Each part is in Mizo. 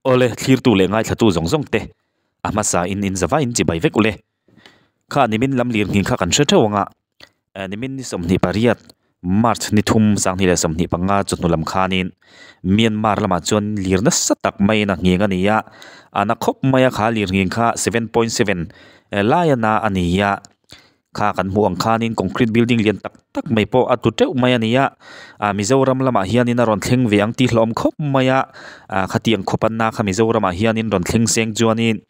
Awle, thlirtu leh ngaithlatu zawng zawng te, a hmasa in in zava in chibai vek ule. Kha nimin lam lirnghing kha kan hre theuh ang a, nimin ni 28 March ni thum 2025 chawhnu lam khanin Myanmar lamah chuan lir nasa tak maiin a nghing a ni a, a na khawp mai a kha lirnghing kha 7.7 lai a na a ni a. Kha kan hmuh ang khanin concrete building lian tak tak mai pawh a tlu teuh mai a ni a, ah Mizoram lamah hianin a rawn thleng ve ang tih hlawm khawp mai a, ah khatiang khawp anna kha Mizoramah hianin rawn thleng seng chuanin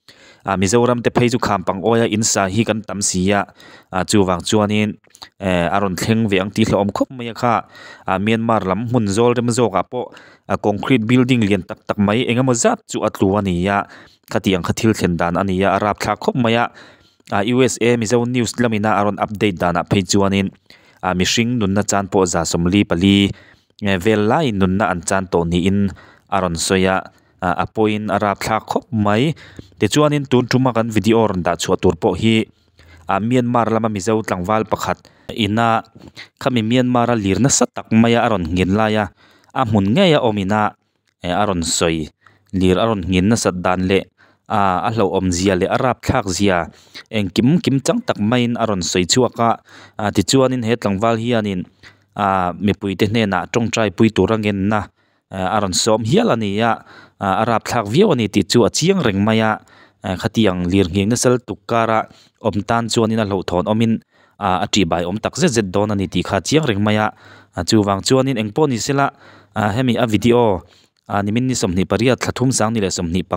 ah Mizoram te phei chu kham pang awia in sa hi kan tam si a, ah chuvang chuanin eh a rawn thleng ve ang tih hlawm khawp mai a kha, ah Myanmar lam hmun zawl rem zawkah pawh ah concrete building lian tak tak mai eng emaw zat chu a tlu a ni a, khatiang kha thil thlen dan a ni a, a rapthlak khawp mai a. Ah USA Mizo News lamina a rawn update danah phei chuanin ah mihring nunna chan pawh 44 vel laiin nunna an chan tawh niin a rawn sawi a, ah a pawhin a rapthlak khawp mai. Tichuanin tun tuma kan video rawn dah chhuah tur pawh hi ah Myanmar lama Mizo tlangval pakhat ina khami Myanmar a lir nasa tak maia a rawn nghin laia a hmun ngei a awm ina a rawn sawi lir a rawn nghin nasat dan leh ah a hlauhawm zia leh a rapthlak zia engkim kim chang tak maiin a rawn sawi chhuak a ah tichuanin he tlangval hianin ah mipuite hnenah tawngtai pui tur a ngenna a rawn sawm hial a ni a ah a rapthlak viau a ni tih chu a chiang reng mai a khatiang lir nghing nasa lutuk kara awm tan chuanin a hlauhthawn awmin ah a tihbai awm tak zet zet dawn a ni tih kha a chiang reng mai a chuvang chuanin eng pawh ni sela ah hemi a video ah nimin ni 28 thla thum 2025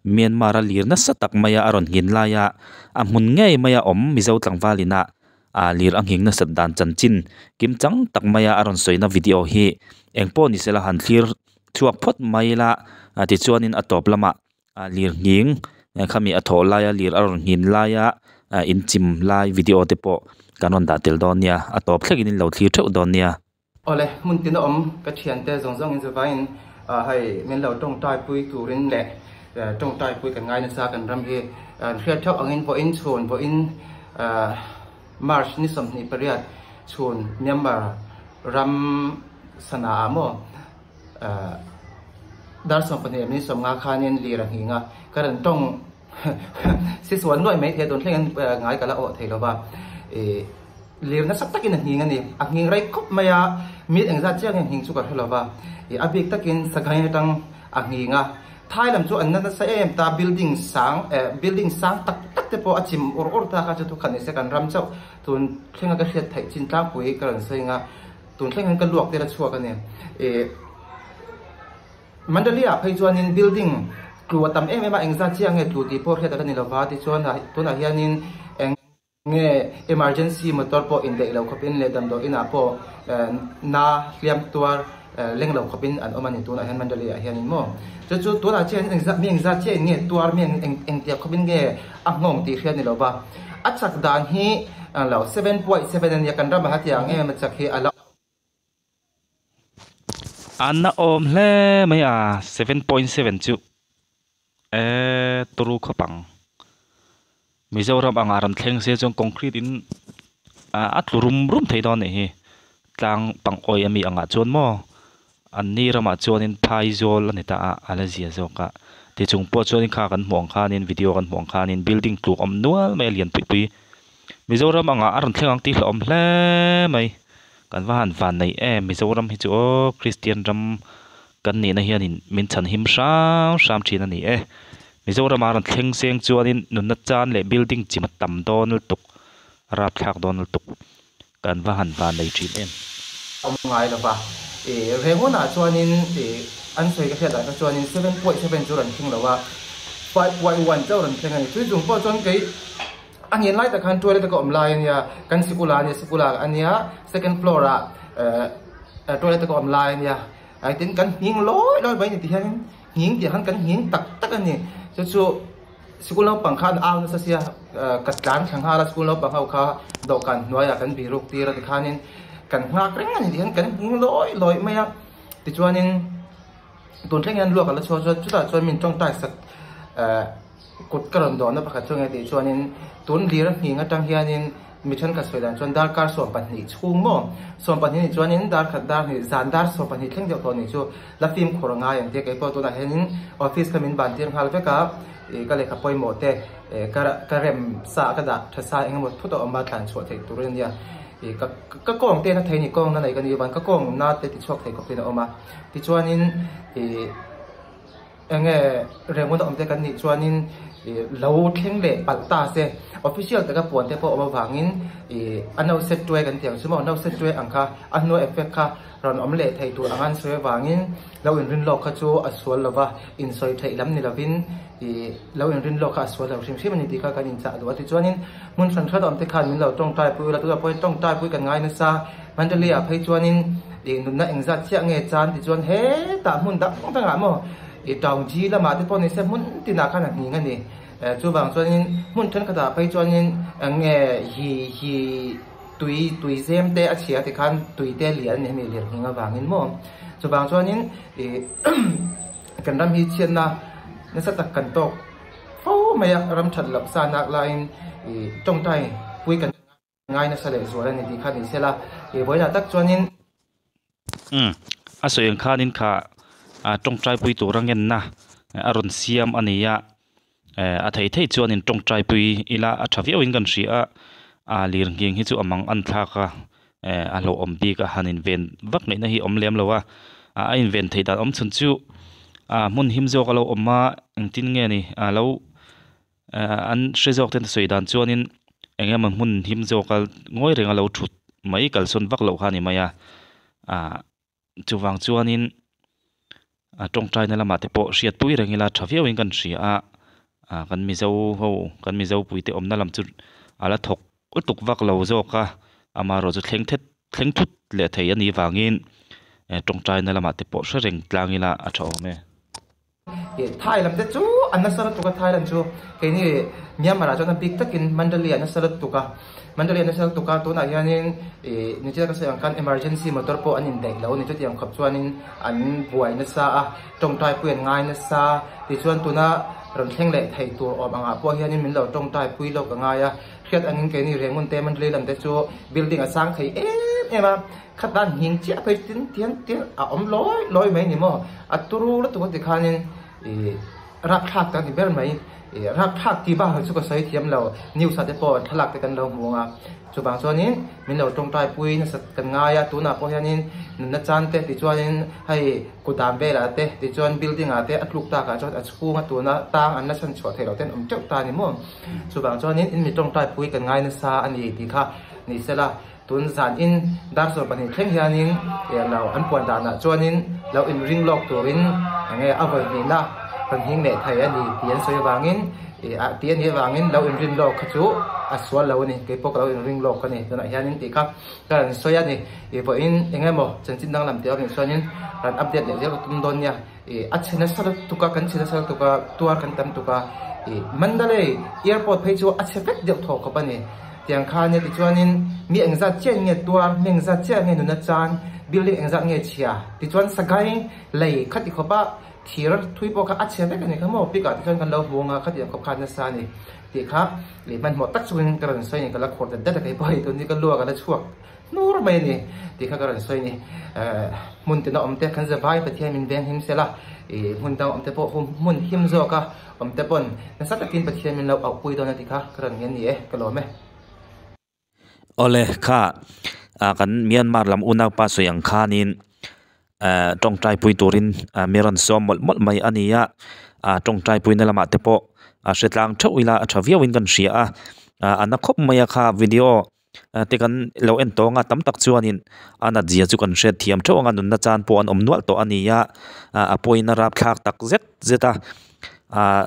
Myanmar a lir nasa tak mai a a rawn nghin lai a a hmun ngei mai a awm Mizo tlangval ina ah lir a nghing nasat dan chanchin kim chang tak mai a a rawn sawina video hi eng pawh ni sela han thlir chhuak phawt mai ila tichuanin a tawp lamah ah lir nghing khami a thawh laia lir a rawn nghin laia ah in chim lai video te pawh kan rawn dah tel dawn nia a tawp thlengin in lo thlir theuh dawn nia. Awle, hmun tin a awm ka thiante zawng zawngin chuvangin hei min lo tawngtai pui turin leh tawngtai pui kan ngai nasa kan ram hi an hriat theuh angin vawiin chhun vawiin March ni 28 chhun Myanmar ram sana ah maw Dar 12 min 50 khanin lir a nghing a, ka rawn tawng si sual nuai mai thei a, tun thlengin ngai ka la awh thei lo va, ih lir nasa takin a nghing a ni, a nghing rei khawp mai a, mit engzat chiah nge nghing chu ka hre lo va, ih a bik takin Sagaing atang a nghing a, Thai lam chu an na nasa em ta, building sang eh building sang tak tak te pawh a chim ur ur ta kha chu thukhat ni se kan ram chauh tun thlenga ka hriat theih chin tlangpui ka rawn sawi ang a. Tun thleng hian ka luak tir a chhuak a ni. Ih Mandalay ah phei chuanin building tlu a tam em em a, engzat chiah nge tlu tih pawh hriat a la ni lova, tichuan tunah hianin eng nge emergency motor pawh indaih lo khawpin leh damdawi inah pawh na hliam tuar leng lo khawpin an awm a ni tunah hian Mandalay ah hianin maw. Chu chu tunah chiah hian engzat mi engzat chiah in nge tuar mi engtiang khawpin nge a nghawng tih hriat a ni lova. A chak dan hi lo 7.7 a nia kan ramah hetiang em a chak hi a lo. An a awm hle mai a 7.7 chu eee turu khawp ang Mizoram anga rawn thleng se chuan concrete in a tlu rum rum thei dawn a nih hi tlang pang awih ami angah chuan maw an ni ramah chuanin phai zawl a ni ta a a la zia zawk a tichung pawh chuanin kha kan hmuh ang khanin video kan hmuh ang khanin building tluk awm nual mai a lian pui pui Mizoram angah a rawn thleng ang tih hlauhawm hle mai kan va han van nei em Mizoram hi chu aw Kristian ram kan nihna hianin min chhan him hram hram thin a ni e Mizoram a rawn thleng seng chuanin nunna chan leh building chim a tam dawn lutuk a rapthlak dawn lutuk kan va han van nei thin em. Awm ngai lova ih Rengon ah chuanin ih an sawi ka hriat ah kha chuanin 7.7 chu rawn thleng lo a 5.1 chauh rawn thleng a ni. Tui chung pawh chuan kei a nghen lai tak khan toilet a ka awm lai a nia kan sikul ah a nia sikul ah a nia second floor ah eh toilet a ka awm lai a nia tin kan nghing lawi lawi mai a ni ti hianin nghing tih ah khan kan nghing tak tak a ni chu chu Sikul naupang kha an au nasa sia, ka tlan thla nghal a, sikul naupang ho kha dawhkan hnuaiah kan biruk tir a tikhanin kan nghak reng a ni tih hian kan nghing lawi lawi mai a, tichuanin tun thleng hian luak a la chhuak chuan chutah chuan min tawngtai sak kut ka rawn dawhna pakhat chu nge tih chuanin tun lir a nghing atang hianin Mi thenkhat sawi dan chuan darkar 12 chhung maw? 12 nih chuanin dar khat dar hnih zan dar 12 thleng deuh tawh nih chu la fimkhur a ngai ang tia kei pawh tunah hianin office kha min ban tir nghal vek a, ih ka lehkha pawimawh te eh ka ka rem sa ka dah tha sa eng emaw thut a awm a thlan chhuah theih tur a nia. Ih ka ka kawng te na thei ni kawng na nei ka ni van ka kawng na te ti chhuak thei khawp in a awm a tichuanin ih Enge Rengun a awm te kan nih chuanin ih lo thleng leh palh ta se official taka puan te pawh awm avangin ih a no set tuai kan tih ang chu maw no set tuai ang kha a hnuai effect kha rawn awm leh thei tur anga an sawi avangin lo inrin lawk kha chu a sual lo va insawi theih lam ni lovin ih lo inrin lawk kha a sual lo hrim hrim a ni tih kha kan inchah duh a tichuanin hmun hran hran awm te khan min lo tawngtai pui ula tunah pawhin tawngtai pui kan ngai nasa Mandalay ah phei chuanin ih nunna engzat chiah nge chan tichuan hetah hmun dang dangah maw ih Taunggyi lamah te pawh ni se hmun tinah khan a hning a ni. Chuvang chuanin hmun thenkhatah phei chuanin eng nge hi hi tui tui zem te a chhia tikhan tui te lian a ni hemi lian hning avangin maw. Chuvang chuanin ih kan ram hi chhiatna nasa tak kan tawk fo mai a, ram that loh sa nak laiin ih tawngtai pui kan. Ngai nasa leh zual a ni tih kha ni sela, ih vawiinah tak chuanin. Umm, a sawi ang khanin kha tawngtai pui tur a ngenna a rawn siam a ni a, a thei thei chuanin tawngtai pui ila a tha viauin kan hria a, a lir nghing hi chu a mang an thlak a, a hlauhawm bik a han inven vak ngaihna hi a awm lem lo a, a inven theih dan awm chhun chu a hmun him zawk a lo awm a, engtin nge ni a lo. An hre zawk ten sawi dan chuanin eng emaw hmun him zawka ngawi renga lo thut mai kalsawn vak loh kha a ni mai a ah chuvang chuanin a tawngtaina lamah te pawh hriat pui reng ila tha viauin kan hria a ah kan mizo ho kan mizo puite awmna lam chu a la thawk lutuk vak lo zawk a amaherawh chu thleng thet thleng thut leh thei a nih vangin tawngtaina lamah te pawh hre reng tlang ila a tha awm e. Thailand te chu a nasa lutuk a Thailand chu keini Myanmar ah chuan a bik takin Mandalay a nasa lutuk a Mandalay a nasa lutuk a tunah hianin ih nichina ka sawi ang khan emergency motor pawh an indaih lo a ni chutiang khawp chuanin an buai nasa a tawngtai pui an ngai nasa tichuan tuna rawn thleng leh thei tur awm angah pawh hianin min lo tawngtai pui lawk a ngai a hriat angin keini Rengun te Mandalay lam te chu building a sang thei em em a. Khat dan nghing chiah phei tin tian tian a awm lawi lawi mai ni maw? A turu lutuk a ti khanin ih rapthlak tak a ni ber mai. Ih rapthlak tih bak chu ka sawi thiam lo. News ah te pawh thlalak te kan lo hmu ang a. Chuvang chuanin min lo tawngtai pui nasa kan ngai a. Tunah pawh hianin nunna chan te tichuanin hei kut dan velah te tichuan building ah te a tluk takah chuan a chhunga tuna tang an la chhan chhuah theih loh ten awm teuh ta a ni maw? Chuvang chuanin in mi tawngtai pui kan ngai nasa a ni tih kha ni sela. Tun zan in dar 12 thleng hianin eh lo an puan danah chuanin lo inring lawk turin enge a vawi hnihna rawn hing leh thei a ni tih an sawi avangin eh ah tih a nih avangin lo inrin lawk kha chu a sual lo a ni keipawh ka lo inring lawk a ni tunah hianin tih kha ka rawn sawi a ni ih vawiin eng emaw chanchin danglam tih avang chuanin rawn update leh zel ka tum dawn nia ih a chhe nasa lutuk a kan chhe nasa lutuk a tuar kan tam tuk a ih Mandalay airport phei chu a chhe vek deuh thaw khawp a ni. Tiang kha nia tichuanin mi engzat chiah nge tuar, mi engzat chiah nge nuna chan, building engzat nge chhia tichuan Sagaing lei khati khawpa thir thui pawh kha a chhia vek a ni kha maw pic ah tichuan kan lo hmu anga khatiang khawp khan nasa a ni tih kha leh hmanhmawh tak chungin ka rawn sawi a ni ka la khur dat dat a kei pawh hei tun hi ka luak a la chhuak hnur mai a ni tih kha ka rawn sawi a ni. Hmun tina awm te kan zavai Pathian min veng him sela ih hmun dang awm te pawh hmun him zawk a. Awm te pawn nasa takin Pathian min lo auhpui dawn a ti kha ka rawn ngen ni e, ka lawm e. Awle kha kan Myanmar lam unaupa sawi ang khanin tawngtai pui turin mi rawn sawm mawlh mawlh mai a ni a, tawngtai puina lamah te pawh a hre tlang theuh ila a tha viauin kan hria a, a na khawp mai a kha video te kan lo en tawng a tam tak chuanin a nat zia chu kan hriat thiam theuh ang a nunna chan pawh an awm nual tawh a ni a a pawhin a rapthlak tak zet zet a ah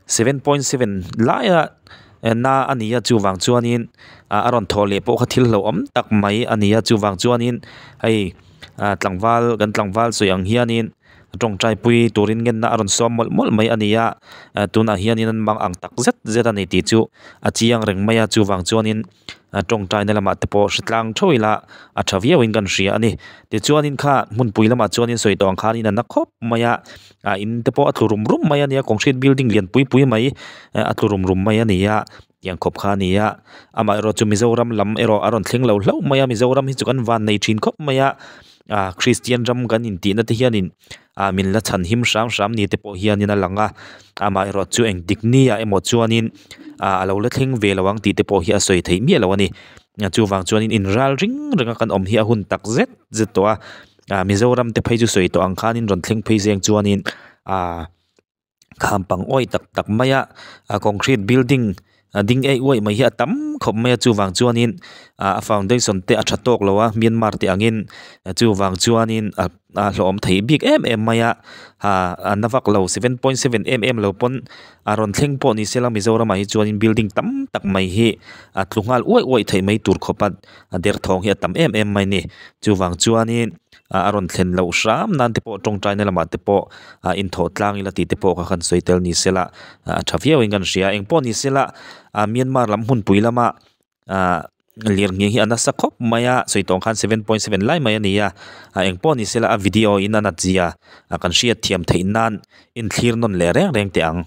7.7 laia na a ni a chuvang chuanin a rawn thawh leh pawh kha thil hlauhawm tak mai a ni a chuvang chuanin hei tlangval kan tlangval sawi ang hianin. Tawngtai pui turin ngenna a rawn sawm mawlh mawlh mai a ni a, tunah hianin an mang ang tak zet zet a ni tih chu a chiang reng mai a, chuvang chuanin tawngtaina lamah te pawh hre tlang theuh ila a tha viauin kan hria a ni. Tichuanin kha hmunpui lamah chuanin sawi tawh ang khanin a na khawp mai a, a in te pawh a tlu rum rum mai a ni a, concrete building lian pui pui mai a tlu rum rum mai a ni a. Tiang khawp kha a ni a, amaherawhchu Mizoram lam erawh a rawn thleng lo hlauh mai a, Mizoram hi chu kan van nei thin khawp mai a, ah Christian ram kan intihna te hianin ah min la chhan him hram hram ni te pawh hianin a lang a, amaherawhchu engtik ni ah emaw chuanin ah a lo la thleng ve lo ang tih te pawh hi a sawi theih miah lo a ni, chuvang chuanin inral ring renga kan awm hi a hun tak zet zet tawh a, ah Mizoram te phei chu sawi tawh ang khanin rawn thleng phei zeng chuanin ah. Kham pang awih tak tak mai a a concrete building a ding eih uaih mai hi a tam khawp mai a chuvang chuanin ah a foundation te a tha tawk lo a Myanmar te angin chuvang chuanin a a hlawhawm thei bik em em mai a ah a na vak lo 7.7 em em lo pawn a rawn thleng pawh ni sela Mizoram ah hi chuanin building tam tak mai hi a tlu nghal uaih uaih theih mai tur khawp a a derthawng hi a tam em em mai a ni chuvang chuanin. a rawn thlen loh hram nan te pawh tawngtaina lamah te pawh ah inthawh tlang ila tih te pawh kha khan sawi tel ni sela a tha viau in kan hria engpawh ni sela ah Myanmar lam hmunpui lama ah lirnghing hi a nasa khawp mai a sawi tawng khan 7.7 lai mai a ni a ah engpawh ni sela a video in a nat zia a kan hriat thiam theih nan inthlir nawn leh reng reng teh ang.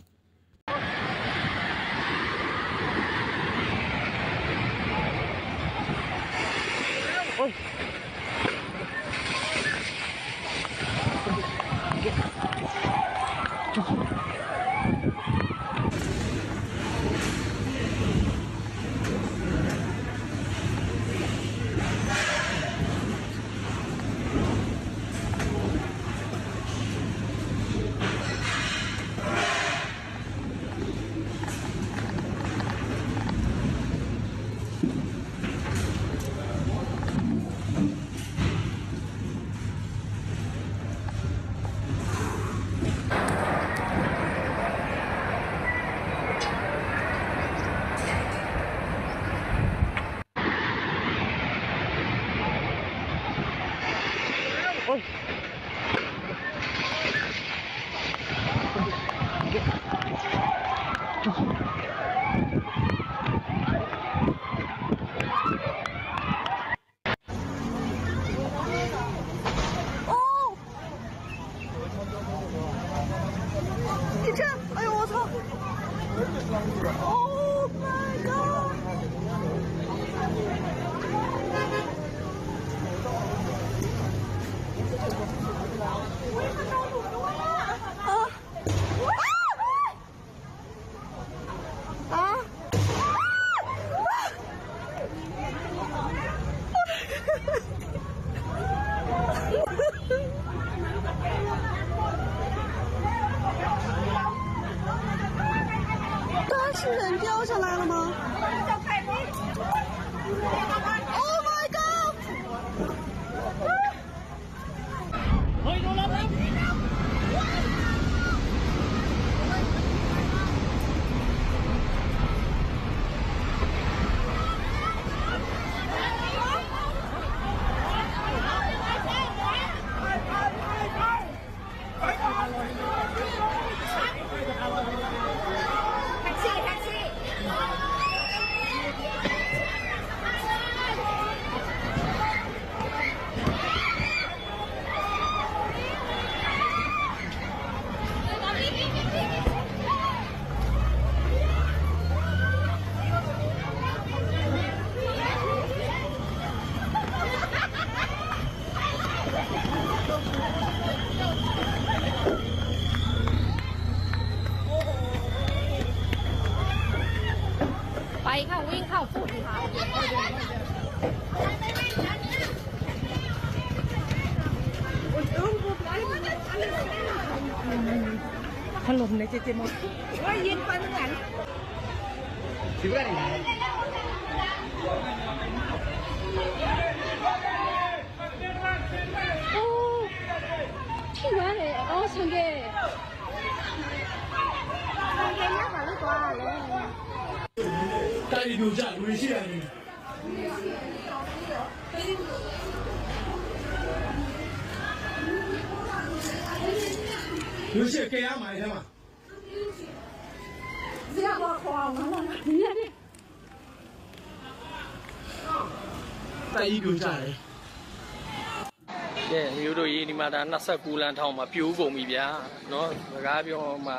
ကဲမျိုးတို့ရေးဒီမှာဒါ29လမ်းထောင်မှာပြိုးကုန်ပြီဗျာနော်စကားပြောမှာ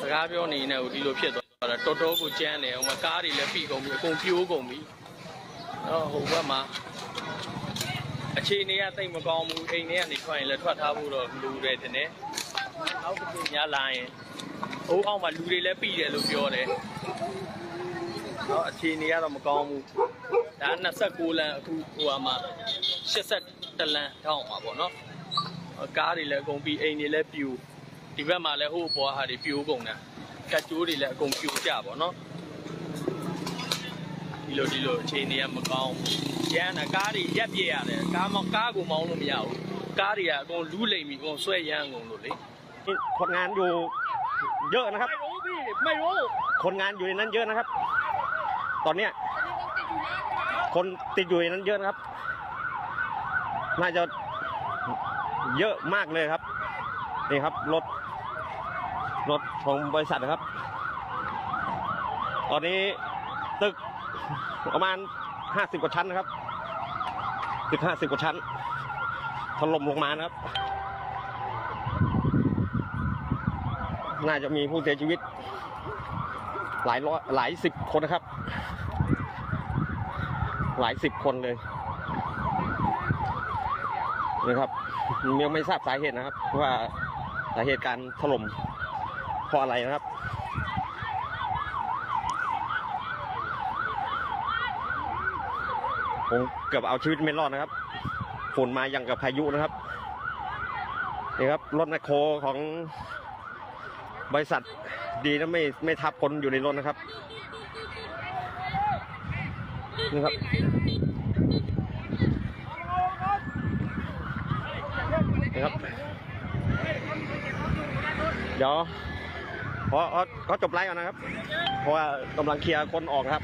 စကားပြောနေနေဟိုဒီလိုဖြစ်သွား တော်တော်ကိုကြမ်းတယ်ဟိုမှာကားတွေလည်းပြီးကုန်ပြီအကုန်ပြိုးကုန်ပြီနော်ဟိုဘက်မှာအခြေအနေကတိတ်မကောင်းဘူးအိမ်ထဲကနေထွက်ရင်လည်းထွက်ထားဖို့တော့လူတယ်တင်တယ်နောက်တစ်ခုများလာရင်ဟိုအောက်မှာလူတွေလည်းပြီးတယ်လို့ပြောတယ်နော်အခြေအနေကတော့မကောင်းဘူးဒါ29လမ်းအခုဟိုဟာမှာ81လမ်းထောင်းမှာပေါ့နော်ကားတွေလည်းအကုန်ပြီးအိမ်တွေလည်းပြိုဒီဘက်မှာလည်းဟိုအပေါ်ဟာတွေပြိုကုန်တယ်ကတ်ကျိုးတွေလည်းအကုန်ပြိုကြပါတော့ဒီလိုဒီလိုအခြေအနေကမကောင်းဘူးကျန်တာကားတွေရက်ပြည့်ရတယ်ကားမောင်းကားကိုမောင်းလို့မရဘူးကားတွေကအကုန်လူးလိမ်ပြီးအကုန်ဆွဲရမ်းကုန်လို့လေ คนงานอยู่เยอะนะครับ ไม่รู้พี่ไม่รู้ คนงานอยู่ในนั้นเยอะนะครับ ตอนเนี้ยคนติดอยู่ในนั้นเยอะนะครับ น่าจะเยอะมากเลยครับ นี่ครับรถรถของบริษัทนะครับ ตอนนี้ตึกประมาณ50กว่าชั้นนะครับตึก50กว่าชั้นถล่มลงมานะครับ น่าจะมีผู้เสียชีวิต หลายร้อยหลายสิบคนนะครับ หลายสิบคนเลยนะครับยังไม่ทราบสาเหตุนะครับ ว่าสาเหตุการถล่มเพราะอะไรนะครับ ผมเกือบเอาชีวิตไม่รอดนะครับฝนมาอย่างกับพายุนะครับนี่ครับรถแมคโครของบริษัทดีนะไม่ทับคนอยู่ในรถนะครับนี่ครับนี่ครับเดี๋ยวขอจบไลฟ์ก่อนนะครับเพราะว่ากำลังเคลียร์คนออกครับ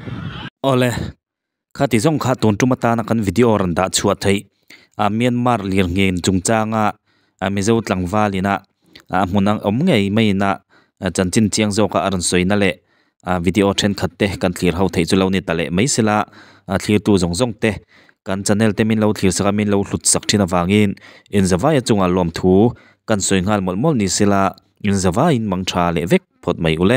โอเลข้าติส่งข้าตุนจุมาตานักันวิดีโอรันดาชัวไทยอาเมียนมาร์เลียงเงินจุงจางอ่ะอามิโซตังวาลินะอามุนังอมไงไม่นะจันจินเจียงโจกอารันสวยนั่นแหละวิดีโอเช่นขัดเตะกันเคลียร์เฮาไทยจุเลานี่ตะเละไม่สิละเคลียร์ตัวจงจงเตะกันชแนลเตมินเราเคลียร์สักมินเราหลุดสักที่นวางินอินจะว่าจงอารมณ์ทูกันสวยงามหมดหมดนี่สิละอินจะว่าอินมังชาเละเวกพอดไม่อุเล